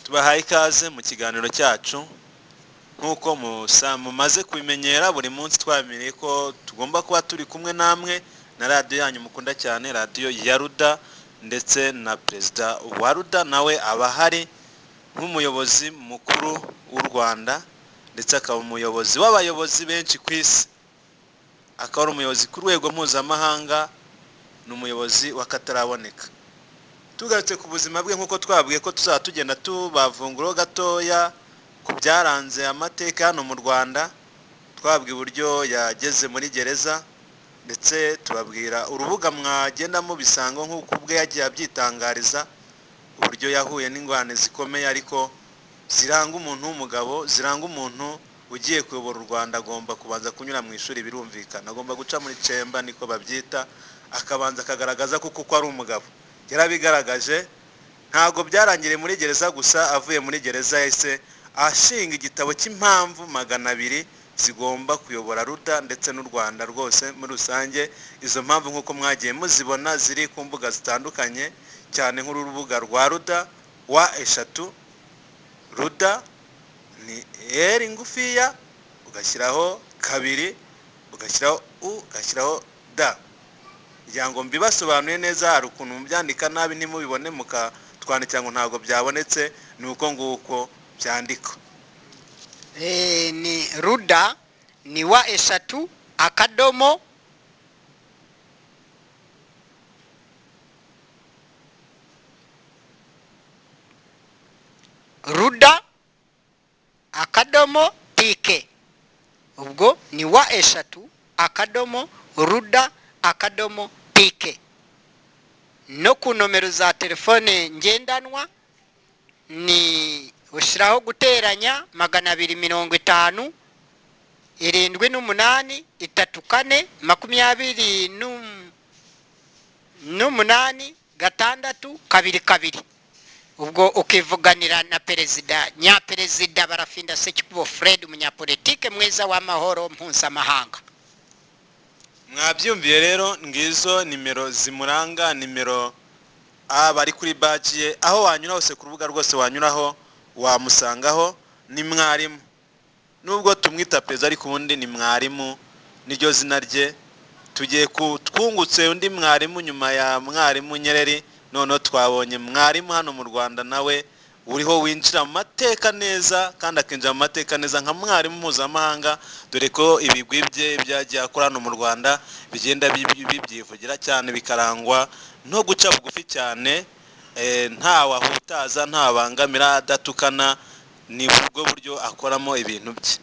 Tubahaye ikaze mu kiganiro cyacu. Nk'uko mumaze kubimenyera, buri munsi twamenyereye ko tugomba kuba turi kumwe namwe na radiyo yanyu mukunda cyane, radiyo ya Ruda, ndetse na perezida wa Ruda nawe aba ahari nk'umuyobozi mukuru w'u Rwanda, ndetse akaba umuyobozi w'abayobozi benshi ku isi, akaba ari umuyobozi ku rwego mpuzamahanga, ni umuyobozi w'akataraboneka. Tugarutse ku buzima bwe, nk'uko twabwiye ko tuzaba tugenda tubavunguraho gatoya ku byaranze amateka hano mu Rwanda, twabwiye uburyo yageze muri gereza, ndetse tubabwira urubuga mwagenda mubisanga nk'uko ubwe yagiye abyitangariza, uburyo yahuye n'ingorane zikomeye ariko ziranga umuntu w'umugabo, ziranga umuntu ugiye kuyobora u Rwanda. Agomba kubanza kunyura mu ishuri, birumvikana, agomba guca muri cemba niko babyita, akabanza akagaragaza kuko ko ari umugabo. Yarabigaragaje, ntabwo byarangiriye muri gereza gusa. Avuye muri gereza yahise ashinga igitabo cy'impamvu 200 zigomba kuyobora Ruda ndetse n'u Rwanda rwose muri rusange. Izo mpamvu nk'uko mwagiye muzibona ziri ku mbuga zitandukanye, cyane nk'urubuga rwa Ruda wa 3 Ruda ni R ngufiya, ugashyiraho 2, ugashyiraho U, ugashyiraho D. Kugira ngo mbibasobanuye neza, hari ukuntu mubyandika nabi ntimubibone mukatwandikira ngo ntabwo byabonetse, ni uko nguko byandikwa. Ni Ruda ni wa 3 akadomo Ruda akadomo tike. Ubwo ni wa 3 akadomo Ruda akadomo tike. No ku nomero za telefone ngendanwa ni ushyiraho guteranya 250 78 34 28 6 2 2. Ubwo ukivuganira na perezida nyaperezida Barafinda Sekikubo Fred, umunyapolitike mwiza w'amahoro mpuzamahanga. Mwabyumviye rero, ngizo nimero zimuranga, nimero aba ari kuri baji ye, aho wanyura hose ku rubuga rwose wanyuraho wamusangaho. Ni mwarimu, nubwo tumwita perezida ariko ubundi ni mwarimu, niryo zina rye. Tugiye twungutse undi mwarimu nyuma ya mwarimu Nyerere, noneho twabonye mwarimu hano mu Rwanda nawe uriho winjira mu mateka neza, kandi akinjira mu mateka neza nka mwarimu mpuzamahanga, dore ko ibigwi bye byagiye akora hano mu Rwanda bigenda bibyivugira cyane, bikarangwa no guca bugufi cyane, ntawe ahutaza, ntabangamira, adatukana, ni ubwo buryo akoramo ibintu bye.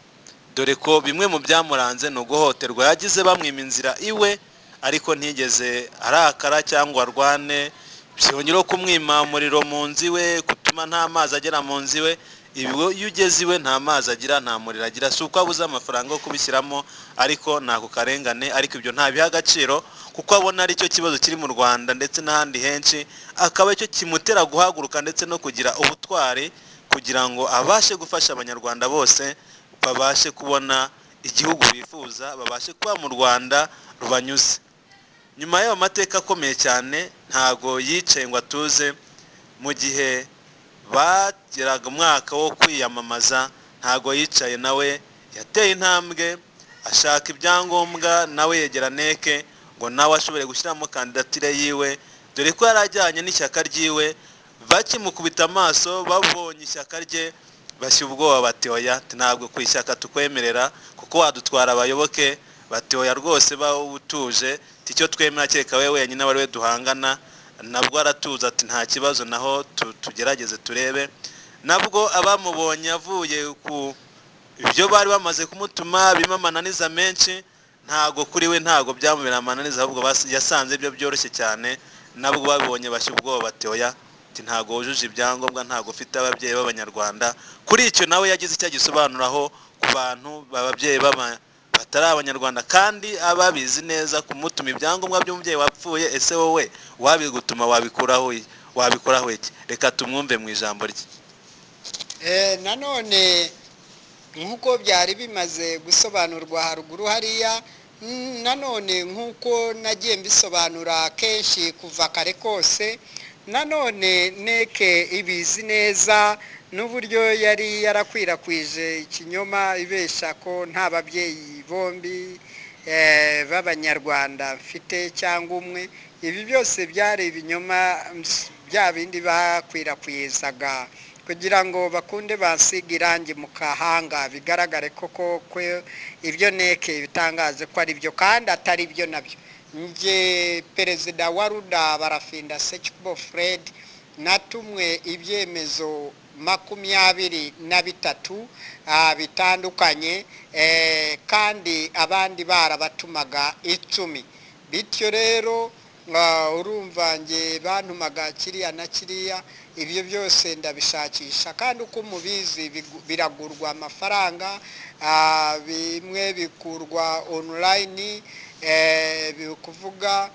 Dore ko bimwe mu byamuranze ni uguhohoterwa yagize bamwima inzira iwe, ariko ntigeze arakara cyangwa arwane, byongeraho kumwima umuriro mu nzu iwe, gutuma nta mazi agera mu nzu iwe. Ibi iyo ugeze iwe nta mazi agira, nta muriro agira, si uko abuze amafaranga yo kubishyiramo, ariko ni ako karengane. Ariko ibyo ntabiha agaciro kuko abona aricyo kibazo kiri mu Rwanda ndetse n'ahandi henshi, akaba aricyo kimutera guhaguruka ndetse no kugira ubutwari kugira ngo abashe gufasha abanyarwanda bose babashe kubona igihugu bifuza, babashe kuba mu Rwanda rubanyuze. Nyuma y'ayo mateka akomeye cyane, ntago yicaye ngo atuze. Mu gihe bageraga umwaka wo kwiyamamaza, ntago yicaye, nawe yateye intambwe ashaka ibyangombwa, nawe yegera neke ngo nawe ashobore gushyiramo kandidatire yiwe, dore ko yari ajyanye n'ishyaka ryiwe. Bakimukubita amaso babonye ishyaka rye bashya ubwoba, bati oya, ntabwo ku ishyaka tukwemerera kuko wadutwara abayoboke. Bati oya rwose ba utuje, icyo twemera kereka we wenyine aba ari we duhangana. Nabwo aratuza ati nta kibazo, naho tugerageze turebe. Nabwo abamubonye avuye ku ibyo bari bamaze kumutuma birimo amananiza menshi, ntago kuri we ntago byamubera amananiza, ahubwo yasanze ibyo byoroshye cyane. Nabwo babibonye bashya ubwoba, bati oya, ati ntago wujuje ibyangombwa, ntago ufite ababyeyi b'abanyarwanda. Kuri icyo nawe yagize icyo agisobanuraho ku bantu b'ababyeyi batari abanyarwanda, kandi ababizi neza kumutuma ibyangombwa by'umubyeyi wapfuye, ese wowe wabigutuma wabikoraho iki? Reka tumwumve mu ijambo rye. Nanone nk'uko byari bimaze gusobanurwa haruguru hariya, nanone nk'uko nagiye mbisobanura kenshi kuva kare kose, Nanone neke ibizi neza n'uburyo yari yarakwirakwije ikinyoma ibesha ko nta babyeyi bombi b'abanyarwanda mfite cyangwa umwe. Ibi byose byari ibinyoma bya bindi bakwirakwizaga kugira ngo bakunde bansiga irangi mu kahanga, bigaragare koko ko ibyo neke bitangaje ko ari byo kandi atari byo nabyo. Nge perezida wa Ruda Barafinda Sekikubo Fred natumwe ibyemezo 23 bitandukanye, kandi abandi barabatumaga 10. Bityo rero urumva nge bantumaga kiriya na kiriya, ibyo byose ndabishakisha, kandi uko mubizi biragurwa amafaranga, bimwe bikurwa online, kuvuga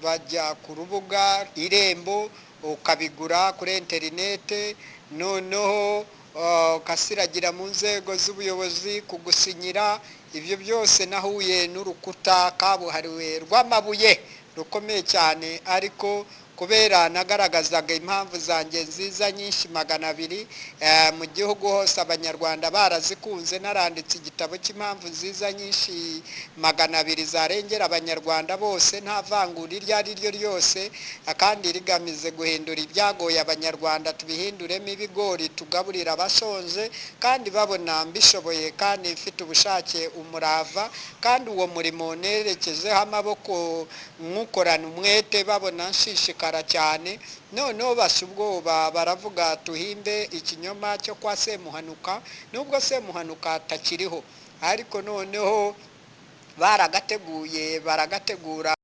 bajya ku rubuga Irembo ukabigura kuri interinete, noneho ukasiragira mu nzego z'ubuyobozi kugusinyira. Ibyo byose nahuye n'urukuta kabuhariwe rw'amabuye rukomeye cyane, ariko kubera nagaragazaga impamvu zanjye nziza nyinshi 200 mu gihugu hose abanyarwanda barazikunze, naranditse igitabo cy'impamvu nziza nyinshi 200 zarengera abanyarwanda bose nta vangura iryo ari ryo ryose, kandi rigamize guhindura ibyagoye abanyarwanda tubihinduremo ibigori tugaburira abashonje, kandi babona mbishoboye kandi mfite ubushake umurava, kandi uwo murimo nerekejeho amaboko nywukorana umwete, babona nshishikara cyane. Noneho basha ubwoba baravuga tuhimbe ikinyoma cyo kwa Semuhanuka, nubwo Semuhanuka atakiriho, ariko noneho baragateguye baragategura.